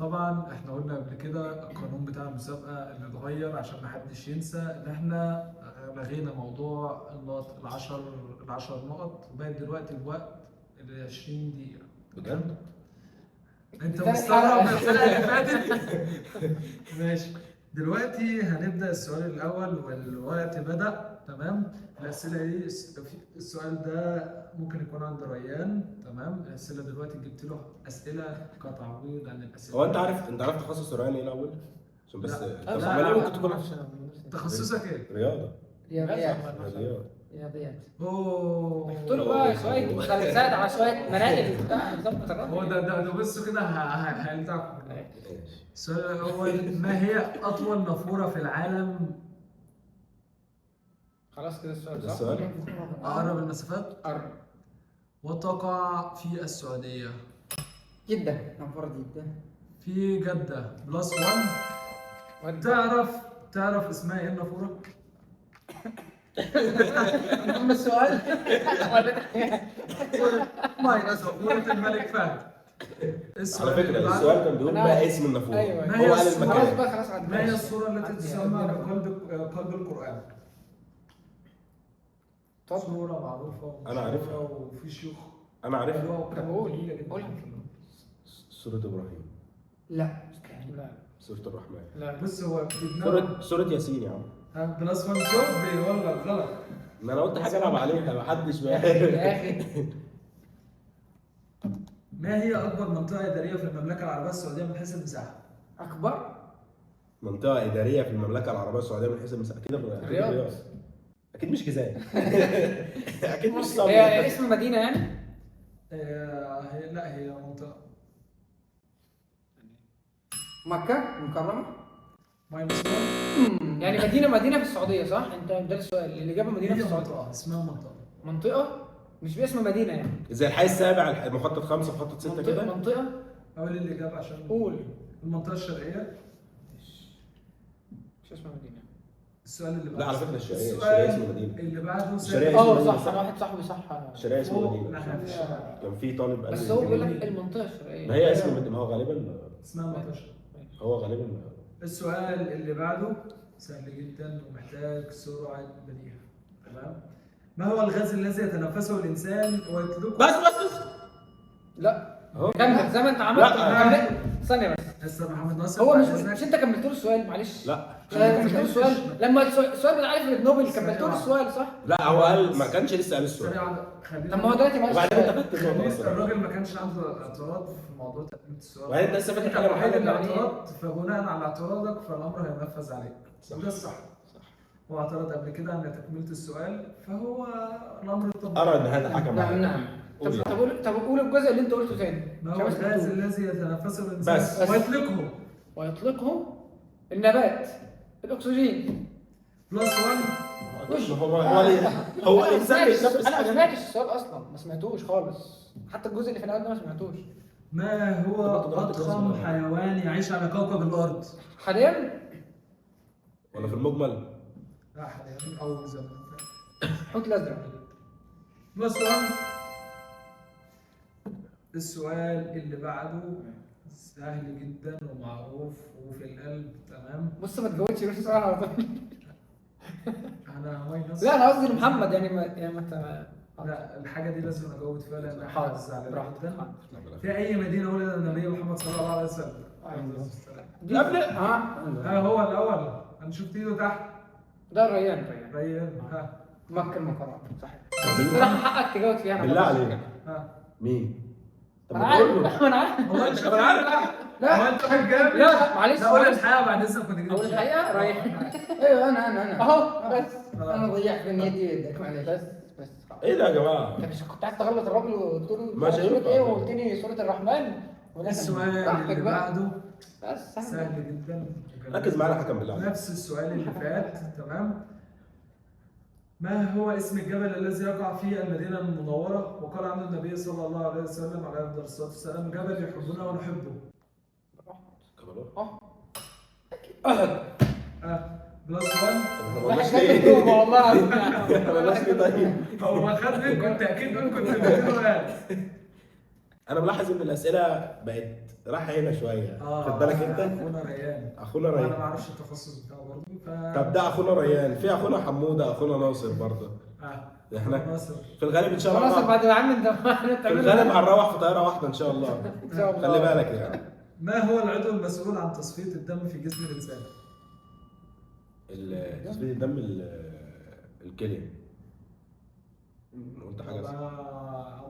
طبعا احنا قلنا قبل كده القانون بتاع المسابقة اللي اتغير عشان محدش ينسى ان احنا لغينا موضوع النقط العشر نقط، وبقت دلوقتي الوقت ال 20 دقيقة. بجد؟ انت تاني مستغرب من حلقة. الحلقة اللي فاتت؟ ماشي، دلوقتي هنبدأ السؤال الأول والوقت بدأ. تمام، الأسئلة دي، السؤال ده ممكن يكون عند ريان. تمام، الأسئلة دلوقتي جبت له أسئلة كتعويض عن الأسئلة. هو انت عارف، انت عارف تخصص ريان ايه الاول؟ عشان بس. لا. طب لا، امال لا. ايه ممكن تكون عارف؟ تخصصك ايه؟ رياضة. رياضيات. رياضيات. رياضيات. اوه، حط له بقى شوية مثلثات على شوية مناهج بتاع ظبط الراجل. هو ده بصوا كده هيلدعكم. ماشي. السؤال الأول: ما هي أطول نافورة في العالم؟ خلاص كده السؤال ده صح؟ السؤال؟ أقرب المسافات قرب. وتقع في السعودية. جدة، نافورة جدة. في جدة، plus 1. ودي. تعرف اسمها ايه النافورة؟ أما السؤال minus نافورة الملك فهد. السؤال على فكرة اللي بعده: السؤال كان بيقول أنا ما عارف. اسم النافوره. أيوة. ما هو هي قال الصورة؟ خلاص المكان. بقى، خلاص عدي. ما هي السورة التي عدي، تسمى عدي. بقلب قلب القرآن؟ طب. سورة معروفة أنا عارفها. ومشهورة وفي شيوخ انا عارفها. قالوها. طب قول. جميلة جدا. قول. سورة ابراهيم. لا. لا. سورة الرحمن. لا. بص هو بدماغه. سورة ياسين يا عم. ها، plus 1. شوف، بيقول لك غلط. ما انا قلت حاجة العب عليها، محدش يا بقى. اخي. ما هي أكبر منطقة إدارية في المملكة العربية السعودية من حيث المساحة؟ أكبر. منطقة إدارية في المملكة العربية السعودية من حيث المساحة، أكيد أكيد الرياض. الرياض. أكيد مش جزائر، أكيد مش هي السعودية. اسم مدينة يعني؟ هي لا، هي منطقة. مكة المكرمة. minus 1. يعني مدينة في السعودية صح؟ انت ده السؤال، الإجابة مدينة في هي السعودية. منطقة، اسمها منطقة. منطقة مش باسم مدينة يعني. زي الحي السابع، مخطط 5، مخطط 6 منطقة كده. منطقة. أقول الإجابة عشان قول. المنطقة الشرقية. مش اسم مدينة. السؤال اللي بعده. لا على فكرة الشرقية، السؤال الشرقية اسم مدينة. اللي بعده. الشرقية اسم اه مدينة. صح، انا واحد صاحبي صح. الشرقية اسم فوق مدينة. ناحية الشرق. كان في طالب قال بس لي هو بيقول لك مدينة. المنطقة الشرقية. ما هي اسم مدينة، ما هو غالبا اسمها منطقة الشرقية. هو غالبا. السؤال اللي بعده سهل جدا ومحتاج سرعة بديهة. تمام، ما هو الغاز الذي يتنفسه الإنسان ويطلقه؟ بس بس بس. لا. أهو. كمل زي ما انت عملت. لا. كمل ثانية بس. مستر محمد ناصر، هو مش بعد إذنك. مش انت كملت له السؤال؟ معلش. لا. مش انت كملت له السؤال لما السؤال بتاع الفريد نوبل، كملت له السؤال صح؟ لا هو قال ما كانش لسه قال السؤال. ثانية واحدة، خلينا. طب ما هو دلوقتي معلش. وبعدين انت فاتت النقطة خلينا، أصلا. الراجل ما كانش عنده اعتراض في موضوع تقديم السؤال. وبعدين انت لسه فاتح انت حاجة الوحيد محل. اللي اعترضت، فبناء على اعتراضك فالامر هينفذ عليك. صح. وده الصح. هو اعترض قبل كده عن تكمله السؤال، فهو الامر الطبيعي. أرى إن هذا حكم نعم. عليك. نعم. قول طب يا طب قول، طب قول الجزء اللي انت قلته تاني. ما عشان هو بس الغاز مكتوب. الذي يتنفسه الانسان بس. ويطلقه؟ ويطلقه النبات، الاكسجين. plus 1. هو هو هو أنا ما الإنسان سمعتش- بيتنفس انا ما حاجة. سمعتش السؤال اصلا، ما سمعتوش خالص، حتى الجزء اللي في الاول ده ما سمعتوش. ما هو طب انت ضربت الجهاز اضخم ولا؟ حيوان يعيش على كوكب الارض؟ حاليا. ولا في المجمل؟ لا، حاليا او زمان. الحوت الازرق. plus 1. السؤال اللي بعده سهل جدا ومعروف وفي القلب. تمام. بص ما تجاوبش بس السؤال على طول. انا minus. لا انا قصدي لمحمد يعني، ما يعني ما انت. لا، الحاجة دي لازم اجاوب فيها لان حاضر، زعلان براحتك. جدا. حاضر. في اي مدينة ولد النبي محمد صلى الله عليه وسلم؟ أيوة. السلام. قبل ها. ها، هو الاول، انا شفت ايده تحت. ده الريان، ريان. ريان، ها. مكة المكرمة. صح، بصراحة حقك تجاوب فيها. أنا بالله خلاص. عليك. ها. مين؟ طب انا ما تقول عارف له. انا عارف. والله مش طب انا عارف. لا. هو انت بتجامل؟ لا لا معلش. لا، قول الحقيقة بعد اذنك، كنت جبت. اقول الحقيقة ريان. ايوه، انا اهو بس. انا ضيعت بين يدي ويدك، معلش. بس بس خلاص. ايه ده يا جماعة؟ انت مش كنت عايز تغلط الراجل وتقول له مش سورة هينفع. ايه وقلت لي سورة الرحمن ولا السؤال براحتك اللي بقى. بعده بس سهل. سهل جدا. ركز معانا يا حكم بالله عليك. نفس السؤال اللي فات. تمام، ما هو اسم الجبل الذي يقع في المدينة المنورة وقال عنه النبي صلى الله عليه وسلم عليه أفضل الصلاة والسلام: جبل يحبنا ونحبه؟ اه. اه، plus 1. طب احنا ما واحد قلناش جاب ليه؟ التوبة والله العظيم. احنا ما قلناش ليه طيب؟ هو خد منكم، انت اكيد منكم كنت بتقولوا. انا ملاحظ ان الاسئلة بقت رايحة هنا شوية، خد بالك انت. اخونا ريان. اخونا انا ما ريان. اعرفش التخصص بتاعه برضه. طب ده اخونا ريان، في اخونا حموده، اخونا ناصر برضه. احنا ناصر في الغالب ان شاء خلاص الله، بعد ما عم انت في الغالب هنروح في طيارة واحدة ان شاء الله. ان شاء الله. خلي بالك يعني. ما هو العضو المسؤول عن تصفية الدم في جسم الانسان؟ تصفية الدم الكلية. قلت حاجة طب صح.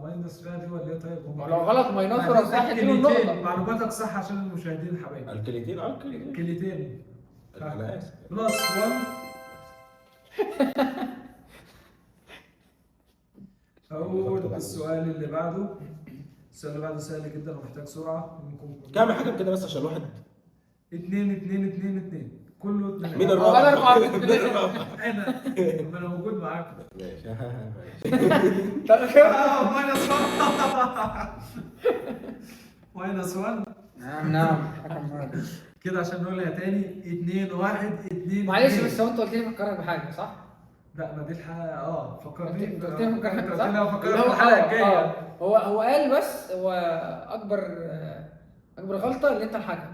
Minus فيها دي ولا ايه؟ طيب هم لو غلط minus ولو صح اديله النقطة. معلوماتك صح عشان المشاهدين حبايبي. الكليتين، الكليتين. كليتين. انا اسف. Plus 1. هقول السؤال اللي بعده. السؤال اللي بعده سهل جدا ومحتاج سرعة منكم. كام حاجة كده بس عشان الواحد. 2 2 2 2 كله 2. مين أنا الرابع؟ أربعة. مين الرابع؟ انا ما انا موجود معاكم. ماشي. طب Minus 1. Minus 1. نعم نعم، حكم عادل. كده عشان نقولها تاني، 2 1 2. معلش بس هو انت قلت لي فكرك بحاجة صح؟ لا ما دي الحلقة. فكرني. انت قلت لي فكرك انت صح؟ قلت لي افكرك اللي هو في الحلقة الجاية. هو قال بس هو اكبر غلطه اللي انت الحكم.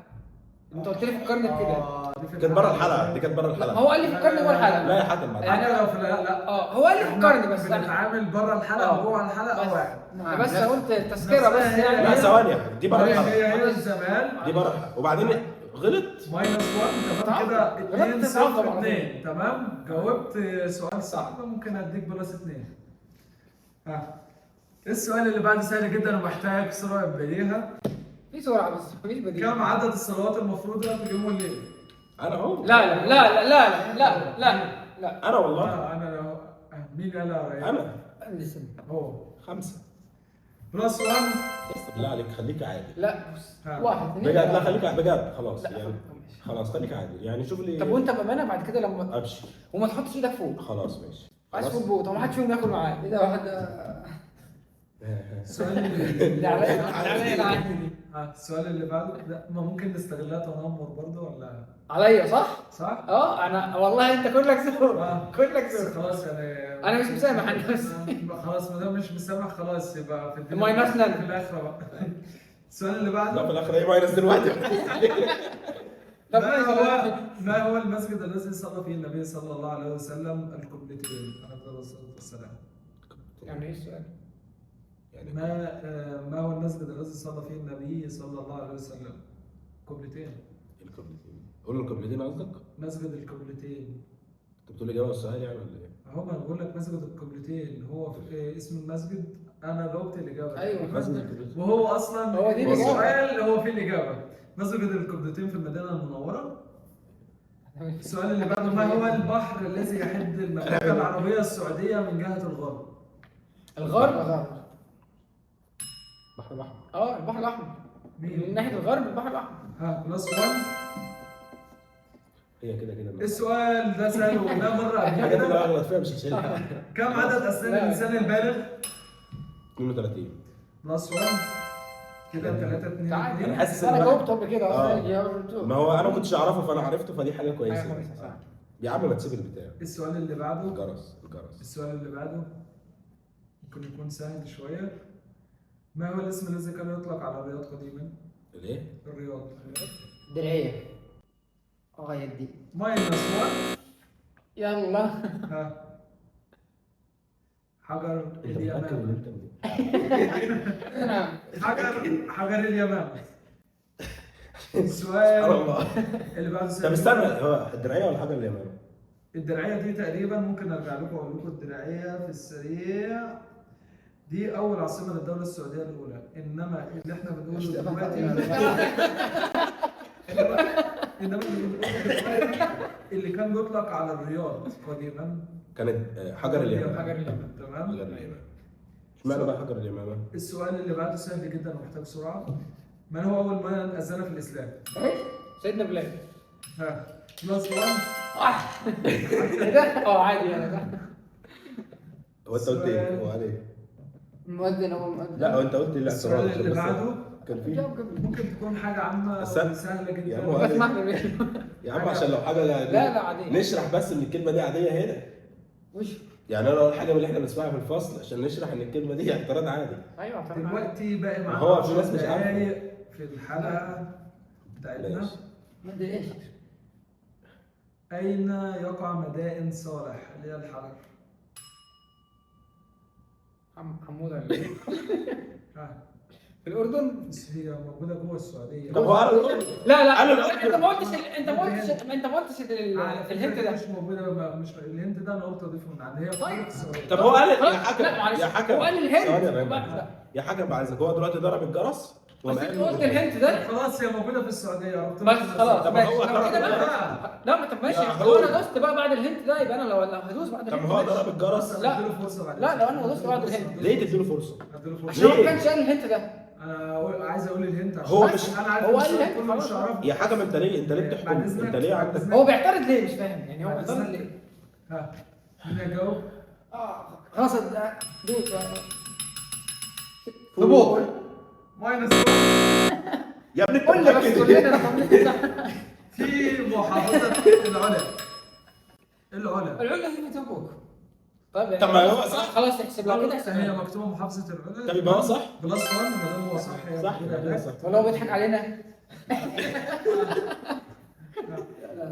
انت قلت لي فكرني بكده. دي في كانت بره الحلقة دي، كانت بره لا، الحلقة. ما هو قال لي فكرني جوه الحلقة. لا يا حاتم بعد. يعني حتى لو في لا. هو قال لي فكرني بس انا بنتعامل بره الحلقة وجوه الحلقة بس. واحد. نعم. بس قلت تذكره بس يعني. لا ثواني يا حبيبي، دي بره هي الحلقة، هي زمان دي بره الحلقة. وبعدين غلط. Minus 1. تمام كده. غلطت 2 تتعاقب 0 على طول. 2. تمام، جاوبت سؤال صح ممكن اديك plus 2. السؤال اللي بعده سهل جدا ومحتاج سرعة بديهة. في سرعة بس مفيش بديل. كم عدد الصلوات المفروضة في اليوم والليلة؟ انا اهو. لا لا لا لا لا لا لا. انا والله. انا لو مين قال يا ريان؟ انا لسه. هو 5. Plus 1. بس بالله عليك خليك عادل. لا بص، ها. 1 2 بجد، لا خليك بجد خلاص لا، يعني. ماشي. خلاص خليك عادل يعني. شوف لي. طب وانت بامانه بعد كده لما ابشر. وما تحطش ايدك فوق. خلاص ماشي. عايز خلاص. فوق بوط، ما حدش فيهم ياكل معايا. ايه ده واحد؟ السؤال اللي ده عليا عليا العين دي. السؤال اللي بعده. لا ما ممكن نستغلها تنمر برضه ولا عليا صح؟ صح؟ انا والله انت كلك ذوق، كلك بس ذوق. خلاص يعني انا مش مسامح عن نفسي. خلاص ما دام مش مسامح خلاص يبقى في الدنيا Minus لنا. في الاخرة بقى. السؤال اللي لا في بعده. الاخر ايه minus دلوقتي؟ طب ما هو المسجد الذي صلى فيه النبي صلى الله عليه وسلم القبلتين عليه الصلاة والسلام؟ يعني ايه السؤال؟ يعني ما هو المسجد الذي صلى فيه النبي صلى الله عليه وسلم قبلتين؟ القبلتين. قول القبلتين قصدك؟ مسجد القبلتين. انت بتقول اجابه السؤال يعني ولا ايه؟ اهو ما انا بقول لك مسجد القبلتين هو في اسم المسجد. انا جاوبت الاجابة. ايوه مسجد القبلتين. وهو اصلا هو دي الإجابة. السؤال هو في الاجابة. مسجد القبلتين في المدينة المنورة. السؤال اللي بعده، ما هو البحر الذي يحد المملكة العربية السعودية من جهة الغرب؟ الغرب؟ الغرب. بحر الاحمر. البحر الاحمر. من مين؟ ناحية الغرب البحر الاحمر. ها plus 1. هي كده كده. السؤال ده سهل وقلناه مرة قبل الحاجات اللي كده. اغلط فيها مش هشيلها. كم عدد اسنان لا. الانسان البالغ؟ 32. Plus 1. كده 3 2 تعال. 2. انا حاسس ان انا جاوبت قبل كده اصلا. ما هو انا ما كنتش اعرفه فانا عرفته، فدي حاجة كويسة. حاجة كويسة، صح. يا عم ما تسيب البتاع. السؤال اللي بعده. الجرس الجرس. السؤال اللي بعده ممكن يكون سهل شوية. ما هو الاسم الذي كان يطلق على الرياض قديما؟ الايه؟ الرياض. درعيه. يدي. Minus 1. يلا. ها حجر انت متاكد ان اليمامة. انت نعم. حجر اليمامة. سبحان السؤال الله. اللي بعده طب سهل. استنى، هو الدرعية ولا حجر اليمامة؟ الدرعية دي تقريبا ممكن ارجع لكم اقول لكم الدرعية في السريع. دي اول عاصمة للدولة السعودية الاولى، انما اللي احنا بنقوله دلوقتي، انما اللي بنقوله دلوقتي اللي كان بيطلق على الرياض قديما كانت حجر اليمامة. حجر اليمامة. تمام. حجر اليمامة. اشمعنى بقى حجر اليمامة؟ السؤال اللي بعده سهل جدا ومحتاج سرعة. من هو اول من اذن في الاسلام؟ سيدنا بلال. ها plus 1. ايه ده؟ عادي يعني ده. هو انت قلت ايه؟ هو قال ايه؟ المؤذن هو المؤذن. لا هو انت قلت الاعتراض السؤال عشان اللي بس بعده كان في جاوب قبل. ممكن تكون حاجة عامة بس أنا- سهلة يا جدا. عم هو قال بس إيه؟ ما احنا يا عم عشان لو حاجة لا لا عادية. نشرح بس ان الكلمة دي عادية هنا. وش؟ يعني انا اقول حاجة من اللي احنا بنسمعها في الفصل عشان نشرح ان الكلمة دي اعتراض عادي. ايوه اعتراض عادي. دلوقتي باقي معانا هو في ناس 10 مش عارفة. دقايق في الحلقة بتاعتنا. ماشي. مدري ايش. اين يقع مدائن صالح اللي هي الحجر؟ حموده ولا إيه؟ ها في الاردن. بس هي موجودة جوه السعودية. طب هو قال الأردن. لا لا قال الأردن. انت ما قلتش انت ما قلتش انت ما قلتش على فكرة ال hint ده مش موجودة، مش ال hint ده انا قلت اضيفه من عندي. هي طيب. في السعودية. طب هو قال يا خلاص، حكم لا معلش يا حكم هو قال ال hint. ثواني يا ريمان. لا. يا حكم بعد اذنك، هو دلوقتي ضرب الجرس بس انت قلت ال hint ده خلاص هي موجودة في السعودية. عرفت بس خلاص طب ماشي. هو لو ضرب كده بقى الجرس. لا ما طب ماشي يا لو حول. انا دوست بقى بعد ال hint ده يبقى انا لو هدوس بعد طب ال hint هو ماشي. ضرب الجرس. لا. اديله فرصة بعد لا، لو أنا دوست بعد ال hint. ليه تديله فرصة؟ اديله فرصة. عشان هو ما ليه؟ كانش قال ال hint ده. انا عايز اقول ال hint عشان هو بس مش- انا عارف هو إن قال السؤال ال hint كله مش خلاص. هعرفه. يا حكم انت ليه انت ليه بعد بتحكم؟ إذنك. انت ليه بعد عندك إذنك. هو بيعترض ليه مش فاهم يعني هو بعد بيعترض إذنك. ليه؟ ها مين هيجاوب؟ خلاص دوس تبوك. minus يا ابني انت قول لي بس متأكد؟ قول لنا رقم. في محافظة العلا. العلا العلا هي في تبوك. طيب طب ما هو صح. خلاص احسب لو كده احسب هي مكتوبة محافظة العلا. طب يبقى هو صح؟ plus 1 ما دام هو صح هي صح موجودة يبقى كده هناك. صح. ولا هو بيضحك علينا؟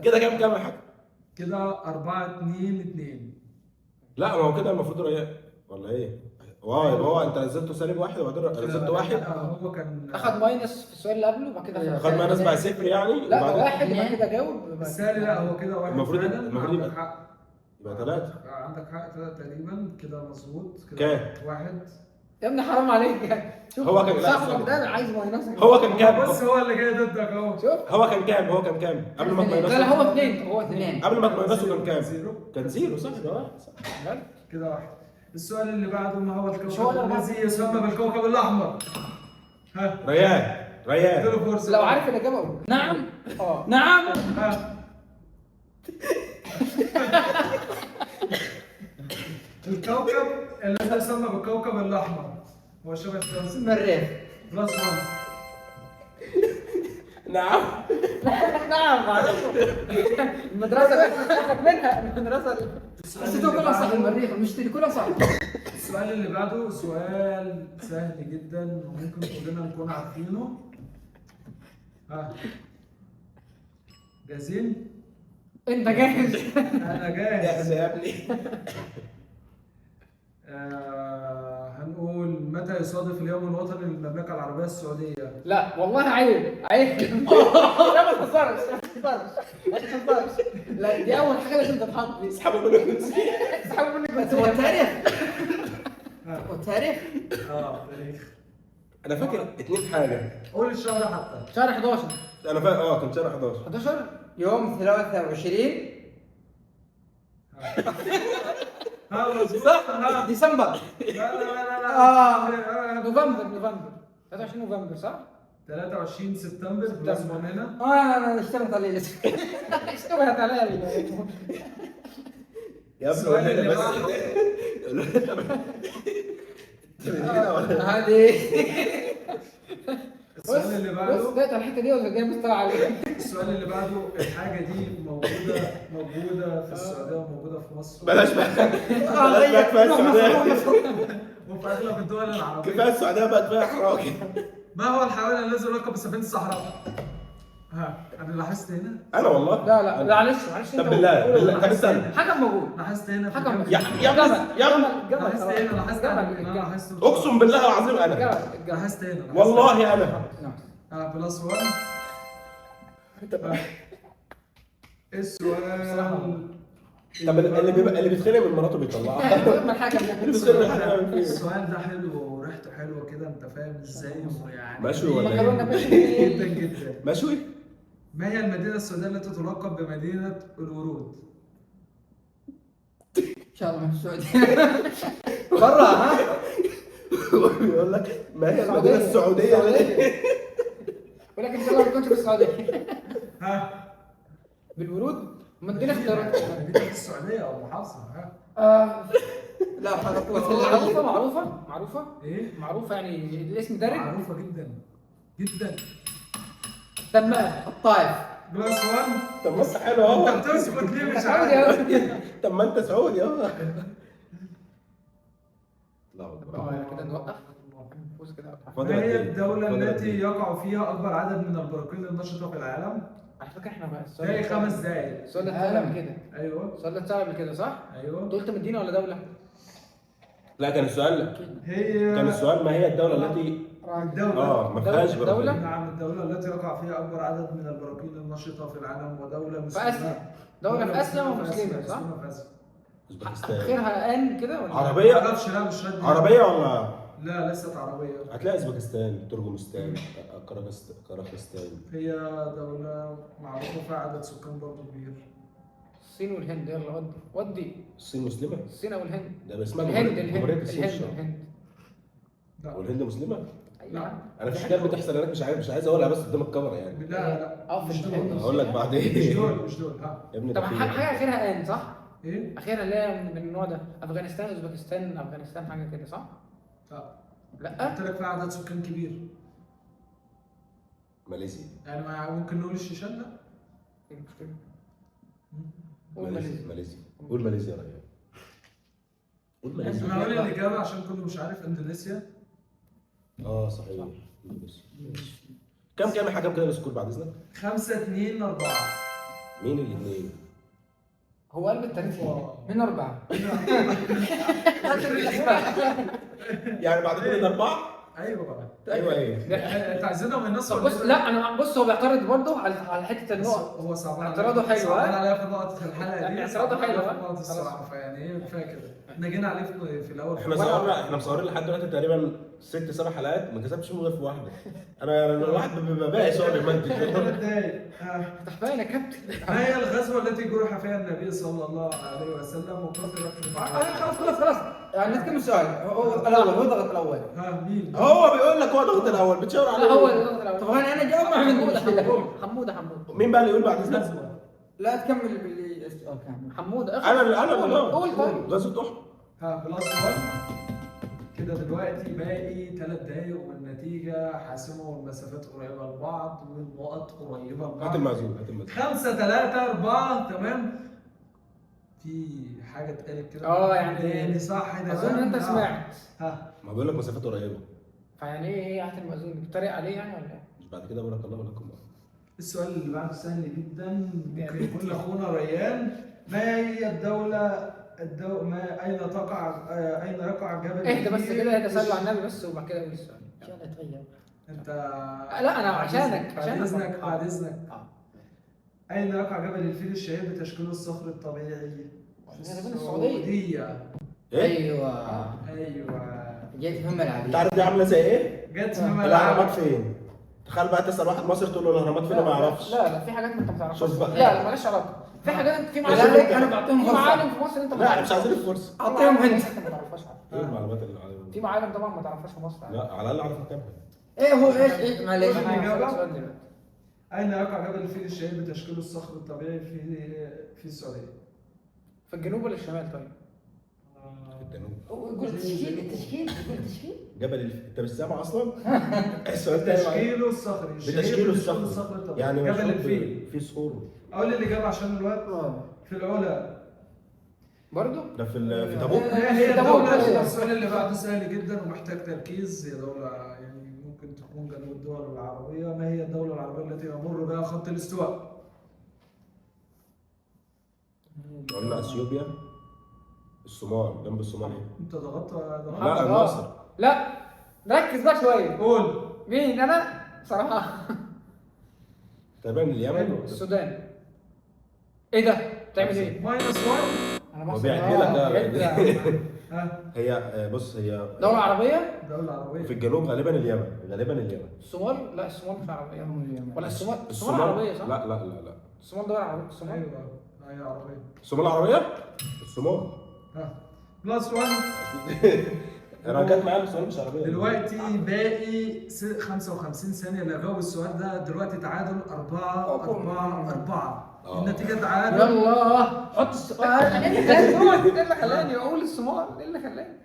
كده كام كام يا حكم؟ كده 4 2 2. لا ما هو كده المفروض ريان ولا ايه؟ واو يبقى هو انت نزلته سالب واحد وبعدين نزلته واحد. هو كان اخد minus في السؤال اللي قبله وبعد كده خد minus بقى صفر يعني. لا وبعدين واحد وبعد كده جاوب. السالي. لا هو كده واحد فعلا. المفروض عندك يبقى- حق. يبقى ثلاثة. عندك حق تقريبا كده مظبوط كده. كام؟ واحد. يا ابني حرام عليك. شوف هو كان- لا، صاحبك استنى. ده عايز minus. هو كان كام؟ بص هو اللي جاي ضدك اهو. شوف هو كان كام؟ هو كان كام؟ قبل ما لا لا تماينسه هو اثنين هو اثنين. قبل ما تماينسه كان كام؟ zero. كان zero صح؟ ده واحد صح. كده واحد. السؤال اللي بعده ما هو مش هو الكوكب الأربعة؟ الذي يسمى بالكوكب الأحمر؟ ها ريان ريان اديله فرصة. لو عارف الاجابة قول. نعم اه نعم. ها الكوكب الذي يسمى بالكوكب الأحمر هو شبه الشمس. المريخ. plus 1. نعم. نعم معروف. المدرسة بتاخد منها المدرسة. بس تو كلها صح. المريخ المشتري كلها صح. السؤال اللي بعده سؤال سهل جدا وممكن كلنا نكون عارفينه. ها جاهزين؟ انت جاهز؟ انا جاهز. جاهز يا ابني. هنقول متى يصادف اليوم الوطني للمملكة العربية السعودية؟ لا والله عيب عيب. لا ما تهزرش ما تهزرش ما تهزرش. لا دي اول حاجة لازم تتحط دي. اسحبوا منك الجنسية. اسحبوا منك بس هو الجنسية. التاريخ. هو التاريخ. تاريخ. انا فاكر اتنين حاجة. قول الشهر حتى. شهر 11. انا فاكر كان شهر 11. 11 يوم 23 ها مظبوط. ها ديسمبر. لا لا لا لا. نوفمبر 23 نوفمبر صح؟ 23 سبتمبر plus 1 هنا. انا اشتغلت عليه. اشتبهت عليا يا ابني السؤال قول لنا اللي بس. بعده. قول لنا انت من هنا ولا هذه السؤال اللي بص بعده. ده الحتة دي ولا جاي مستوى عليك. السؤال اللي بعده الحاجة دي موجودة في السعودية وموجودة في مصر بلاش بقى بلاش بقى كفاية السعودية. وفي أغلب الدول العربية. كفاية السعودية بقى كفاية احراج. ما هو الحيوان الذي يلقب بسفينة الصحراء؟ ها انا لاحظت هنا. انا والله لا لا لا معلش معلش. طب بالله بالله طب استنى. حكم موجود. لاحظت هنا في حكم الجبل. يا يا ابني يا ابني جبل لاحظت هنا لاحظت هنا انا لاحظت. اقسم بالله العظيم انا جبل الجبل. لاحظت هنا والله انا. plus 1. السؤال طب اللي بيبقى اللي بيتخانق من مراته بيطلعها. ما الحكم ده اللي بيتخانق من حاجة بيعمل فيه. السؤال ده حلو وريحته حلوة كده انت فاهم ازاي ويعني مشوي ولا إيه؟ مكرونه بشاميل. جدا جدا. مشوي؟ ما هي المدينة السعودية التي تلقب بمدينة الورود؟ ان شاء الله ما في السعودية. برا ها. بيقول لك ما هي المدينة السعودية. ولكن ان شاء الله ما تكونش في السعودية. ها بالورود ما ادينا اختيارات. مدينة في السعودية او محافظة. ها لا حول ولا قوة الا بالله. معروفة معروفة معروفة ايه معروفة يعني الاسم دارج. معروفة جدا جدا. دمام. الطائف. plus 1. طب ما انت حلو اهو. انت بتسكت ليه مش سعودي عارف. أهو. طب ما انت سعودي اهو. الله اكبر. كده نوقف فوز كده. ما هي الدولة التي يقع فيها أكبر عدد من البراكين النشطة في العالم؟ على فكرة احنا بقى السؤال باقي 5 دقايق. السؤال ده اتسأل قبل كده. أيوه السؤال ده اتسأل قبل كده صح؟ أيوه. انت قلت مدينة ولا دولة؟ لا كان السؤال، هي كان السؤال ما هي الدولة التي الدولة ما فيهاش براكين. دولة؟ نعم، الدولة التي يقع فيها أكبر عدد من البراكين النشطة في العالم ودولة مسلمة. في آسيا. دولة في آسيا ومسلمة صح؟ مسلمة في آسيا. اوزبكستان. اخرها ان كده ولا؟ عربية؟ ما اعرفش، لا مش رد. عربية ولا؟ لا ليست عربية. هتلاقي اوزبكستان، ترجمستان، كراخستان. هي دولة معروفة فيها عدد سكان برضه كبير. الصين والهند، يلا ودي الصين مسلمة؟ الصين او الهند. ده اسمها الهند جمهورية الهند الصين. الهند الهند. لا والهند مسلمة؟ ايوه. انا في حاجات بتحصل هناك مش عايز اقولها بس قدام الكاميرا يعني. لا لا في الهند. هقول لك بعدين. مش دول. ها يا ابني طب حاجة اخرها ان صح؟ ايه؟ اخرها اللي هي من النوع ده، افغانستان، اوزبكستان، افغانستان، حاجة كده صح؟ لا لا قلت لك فيها عدد سكان كبير. ماليزيا يعني ممكن نقول الشيشان. لا ايه المشكلة؟ قول ماليزيا. ماليزيا، قول ماليزيا يا ريان، قول ماليزيا. انا هقول الاجابة عشان كله مش عارف. اندونيسيا. صحيح اندونيسيا. كام الحكم كده ال score بعد اذنك؟ 5 2 4. مين الاثنين؟ هو قلب التاريخ من 4 يعني بعد كل ده 4؟ ايوه بقى. ايوه ايه انت عايزينهم من النص. بص لا انا بص هو بيعترض برضه على حتة النقط. هو صعبان، اعتراضه حلو. صعبان عليا في نقطة الحلقة دي، اعتراضه حلو في الصراحة، فيعني ايه كفاية كده، احنا جينا عليه في الاول. احنا مصورين لحد دلوقتي تقريبا 6 7 حلقات، ما كسبتش غير في واحدة. انا الواحد بيبقى باقي هو بيمنتج. تعبان يا كابتن. ما هي الغزوة التي جرح فيها النبي صلى الله عليه وسلم وقتل؟ خلاص خلاص يعني نتكلم السؤال. هو الاول، هو ضغط الاول. ها مين؟ هو بيقول لك هو ضغط الاول، بتشاور عليه. هو اللي ضغط الاول. طب انا جاوب، ما عندي مشكلة. حموده مين بقى اللي يقول بعد اذنك؟ لا تكمل باللي السؤال كامل. حموده انا اللي قول. طيب غزوة احد. ها plus 1 كده. دلوقتي باقي 3 دقايق والنتيجة حاسمة والمسافات قريبه لبعض والنقط قريبه لبعض. هات المعزوم، هات المعزوم. 5 3 4. تمام. في حاجة اتقالت كده يعني صح ده؟ اظن انت سمعت. ها ما بقول لك مسافات قريبه، فيعني ايه هات المأذون بتتريق عليه يعني ولا ايه؟ مش بعد كده بارك الله لكم. السؤال اللي بعده سهل جدا، ممكن يكون لاخونا ريان. ما هي الدولة ما اين تقع، اين يقع جبل؟ اهدى بس كده، اهدى، صلوا على النبي بس وبعد كده قول السؤال. ان شاء الله اتغير انت. لا انا عشانك، بعد اذنك بعد اذنك. اين يقع جبل الفيل الشهير بتشكيله الصخري الطبيعي؟ في السعودية. ايوه ايوه، جت في ملعبي. انت عارف دي عامله زي ايه؟ جت في ملعبي. الاهرامات فين؟ تخيل بقى تسال واحد مصري تقول له الاهرامات فين وما يعرفش. لا في حاجات انت ما تعرفهاش. لا لا مالهاش علاقة. في حاجات، في معالم، انا بعطيهم في معالم في مصر انت ما لا مش عايزين الفرصة. اعطيهم هنت. انت ما تعرفهاش. ايه المعلومات اللي عليهم؟ في معالم طبعا ما تعرفهاش في مصر. لا على الاقل اعرف مكانها. ايه هو ايش ايه معلش. اين يقع جبل الفيل الشهير بتشكيله الصخري الطبيعي في السعودية؟ في الجنوب ولا الشمال؟ طيب في الجنوب. قول تشكيل، تشكيل، قول تشكيل. جبل انت مش سامع اصلا؟ السؤال ده تشكيله الصخري، بتشكيله الصخري يعني جبل الفيل في صخور. اقول الاجابة عشان الوقت. في العلا برضه ده في تبوك. هي دولة. السؤال اللي بعده سهل جدا ومحتاج تركيز. هي دولة يعني ممكن تكون جنوب الدول العربية. ما هي الدولة العربية التي يمر بها خط الاستواء؟ قلنا اثيوبيا، الصومال، جنب الصومال. انت ضغطت. لا مصر. لا ركز بقى شوية. قول مين؟ انا صراحة تقريبا اليمن، السودان. ايه ده؟ بتعمل ايه؟ minus 1. انا هو مصر. بيعدي لك. هي بص، هي دولة عربية؟ دولة عربية في الجنوب غالبا اليمن، غالبا اليمن. الصومال؟ لا الصومال مش عربية. ولا الصومال؟ الصومال عربية صح؟ لا لا لا لا، الصومال دولة عربية. الصومال ايوه هي عربية. الصومال عربية؟ الصومال. ها plus 1. انا جت معايا الصومال مش عربية. دلوقتي باقي 55 ثانية اللي جاوب السؤال ده. دلوقتي تعادل 4 4 4. النتيجة تعادل. يلا حط السؤال. ايه اللي خلاني اقول الصومال؟ ايه اللي خلاني؟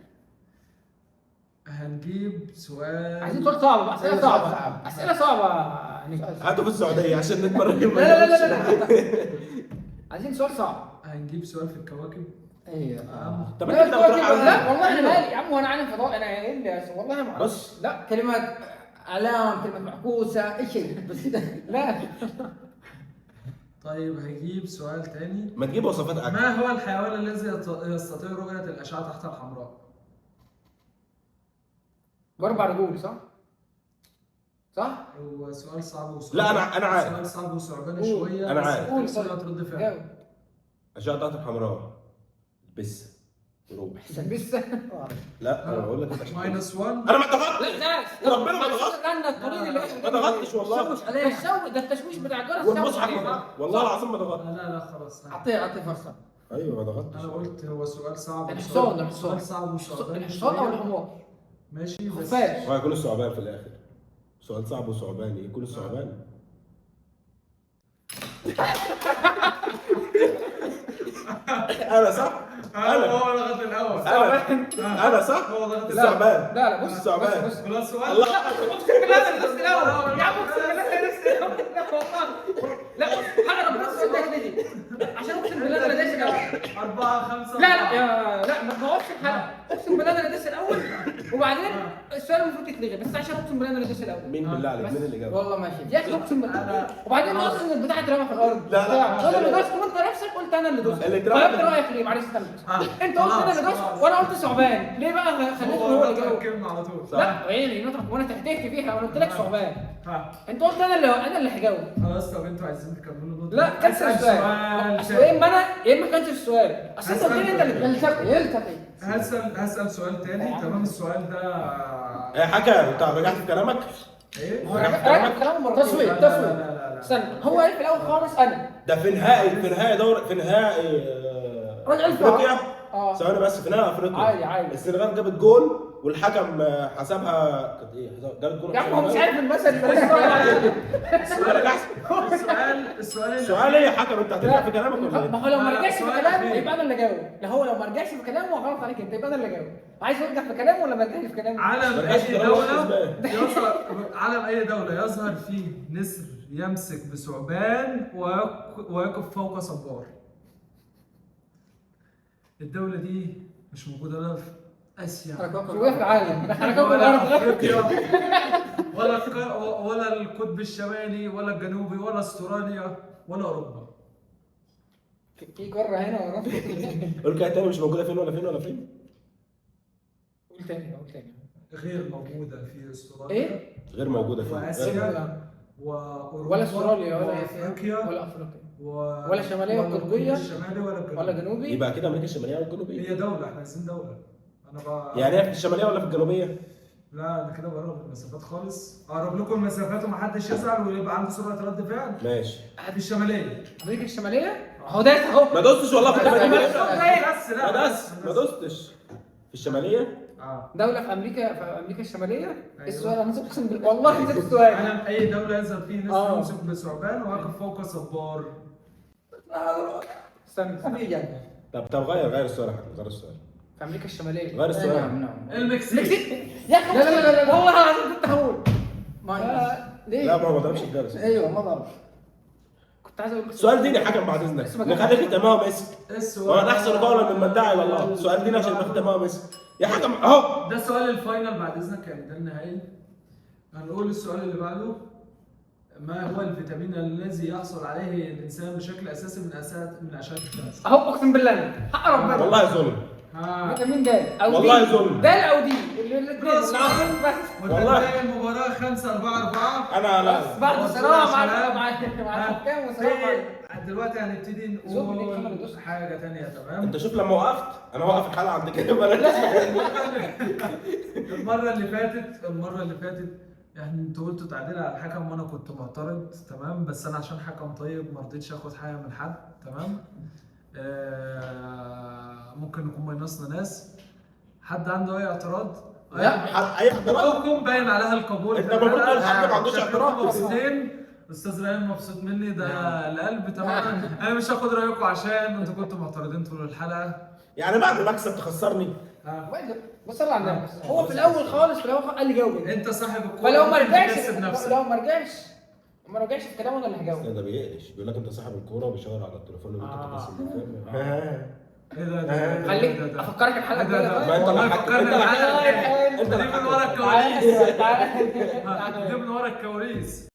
هنجيب سؤال. عايزين سؤال صعب، اسئلة صعبة، اسئلة صعبة. هاتوا في السعودية عشان نتمرن. لا لا لا لا، عايزين سؤال صعب. هنجيب سؤال في الكواكب. ايوه. طب انت كده بتروح لا والله انا مالي يا عم، وانا عالم فضاء انا ايه اللي والله ما اعرف. بص لا كلمات اعلام، كلمات معكوسة، اي شيء بس. لا. طيب هجيب سؤال تاني. ما تجيب وصفات اكل. ما هو الحيوان الذي يستطيع رؤية الأشعة تحت الحمراء؟ باربع رجول صح؟ صح؟ هو سؤال صعب وصعب. لا انا عارف. سؤال صعب وصعباني شوية. انا عارف. قول سرعة رد فعل. أشعة تحت الحمراء بس روح بس. لا انا بقول لك -1. انا ما ضغطتش. لا ربنا ما ضغطتش. استنى الطريق اللي ما ضغطتش والله. شوش عليه. ده التشويش بتاع الجرس. والمصحف والله العظيم ما ضغطت. لا لا خلاص. اعطيه فرصة. ايوه ما ضغطتش. انا قلت هو سؤال صعب. الحصان. سؤال صعب وصعباني. الحصان او الحمار. ماشي بس خفاش. هو هيكون الثعبان في الاخر. سؤال صعب وثعباني يكون الثعبان. انا صح؟ انا هو ضغط الاول. انا صح؟ هو ضغط الثعبان. لا لا بص الثعبان. بص بلس 1. الله. اقسم بالله انا دوست الاول يا عم، اقسم بالله انا دوست الاول. لا والله لا، حق ربنا اقسم بالله دي عشان اقسم بالله انا دايس الاول. 4 5 لا لا يا لا ما تبوظش الحلقة. اقسم بالله انا دايس الاول، وبعدين السؤال المفروض يتلغي، بس عشان اقسم بالله انا دايس الاول. مين بالله عليك؟ مين اللي جاب؟ والله ما شفت يا اخي اقسم بالله. وبعدين اصلا البتاع اترمى في الارض. لا لا انا اللي دوست وانت نفسك قلت انا اللي دوست. اللي اترمى. غيرت رايك ليه؟ معلش استنى، انت قلت انا اللي دوست وانا قلت ثعبان، ليه بقى خليته هو اللي جاوب؟ الكلمة على طول. لا ايه اللي وانا تهتهت فيها وانا قلت لك ثعبان، انت قلت انا اللي هجاوب. خلاص طب انتوا عايزين تكملوا نقطة؟ لا cancel السؤال. يا اما انا يا اما cancel السؤال. اصل انت قلت لي انت اللي يلتقي. هسأل سؤال تاني. تمام السؤال ده ايه حكى؟ انت رجعت في كلامك؟ ايه؟ رجعت في كلامه مرتين. تصويت. لا استنى، هو قال في الاول خالص انا ده في نهائي دور، في نهائي رجع افريقيا. ثواني بس، في نهائي افريقيا عادي السنغال جابت جول والحكم حسبها كانت ايه؟ جابت جول يا عم هو مش عارف المثل. السؤال ايه يا حكم؟ انت هترجع في كلامك ولا ايه؟ ما هو لو ما رجعش في كلامه يبقى انا اللي جاوب. لا هو لو ما رجعش في كلامه غلط عليك انت، يبقى انا اللي جاوب. عايز ارجع في كلامه ولا ما رجعش في كلامه؟ علم اي دولة يظهر، علم اي دولة يظهر فيه نسر يمسك بثعبان ويقف فوق صبار؟ الدولة دي مش موجودة لا في اسيا ولا في العالم، احنا كوكب الارض، افريقيا ولا القطب الشمالي ولا الجنوبي ولا استراليا ولا اوروبا. في قارة هنا ورا. قول كده تاني، مش موجودة فين ولا فين ولا فين؟ قول تاني قول تاني. غير موجودة في استراليا. ايه؟ غير موجودة في واسيا واوروبا ولا استراليا ولا افريقيا ولا افريقيا ولا شمالية وقطبيه الشمالي ولا الجنوبي ولا جنوبي. يبقى كده امريكا الشمالية والجنوبيه. هي دولة، احنا عايزين دولة. انا بقى يعني هي في الشمالية ولا في الجنوبية؟ لا انا كده بقرب المسافات خالص، اقرب لكم المسافات ومحدش يزعل ويبقى عنده سرعة رد فعل. ماشي. في الشمالية، امريكا الشمالية اهو دايس اهو. ما دوستش والله، كنت بس لا ما دوستش. في الشمالية دولة في امريكا، في امريكا الشمالية. السؤال انا اقسم بالله والله نسيت السؤال. انا اي دولة يظهر فيه نسر يمسك بثعبان ويقف فوق صبار؟ استنى. طب غير السؤال يا حكم، غير السؤال. في امريكا الشمالية. غير السؤال. نعم. المكسيك. يا اخي لا لا لا لا والله العظيم كنت هقول ليه؟ لا ما ضربش الجرس. ايوه ما ضرب. كنت عايز اقول سؤال ديني حكم بعد اذنك، نخلي ختامها مسك. وانا احسن قولا ممن دعا الى الله. سؤال ديني عشان ختامها مسك يا حكم اهو. ده سؤال ال final بعد اذنك، يعني ده النهائي. هنقول السؤال اللي بعده. ما هو الفيتامين الذي يحصل عليه الانسان بشكل اساسي من اشعه الشمس؟ اهو اقسم بالله حق ربنا. والله ظلم. فيتامين د او والله ظلم. د او دي الاثنين بس. والله المباراة 5-4-4. انا لا بعد صراع مع الحكام وصراع. دلوقتي هنبتدي نقول حاجة ثانية. تمام. انت شوف لما وقفت انا وقف الحلقة عند كده. المرة اللي فاتت يعني انتوا قلتوا تعديل على الحكم وانا كنت معترض، تمام، بس انا عشان حكم طيب ما رضيتش اخد حاجة من حد، تمام. ممكن نكون ماينصنا ناس. حد عنده اي اعتراض؟ لا حد اي اعتراض؟ باين عليها القبول. انت المفروض تقول حد ما عندوش اعتراض. مبسوطين. استاذ ريان مبسوط مني ده القلب. تمام. انا مش هاخد رايكم عشان انتوا كنتوا معترضين طول الحلقة. يعني بعد ما اكسب تخسرني؟ بص على النبي، هو في الاول خالص، في الاول قال لي جاوب انت صاحب الكورة. فلو ما رجعش، لو ما رجعش في كلامه انا اللي هجاوب. ده بيقلش، بيقول لك انت صاحب الكورة وبيشاور على التليفون وانت بتكسب. ايه ده ده خليك ده ده. افكرك الحلقة إيه ده الجاية ده؟ ما طيب انت والله اللي حكيت، فكرني انت اللي الحلقة حكيت. الجاية. انت دي اللي من ورا حكيت. الكواليس. تعالى تعالى دي من ورا الكواليس.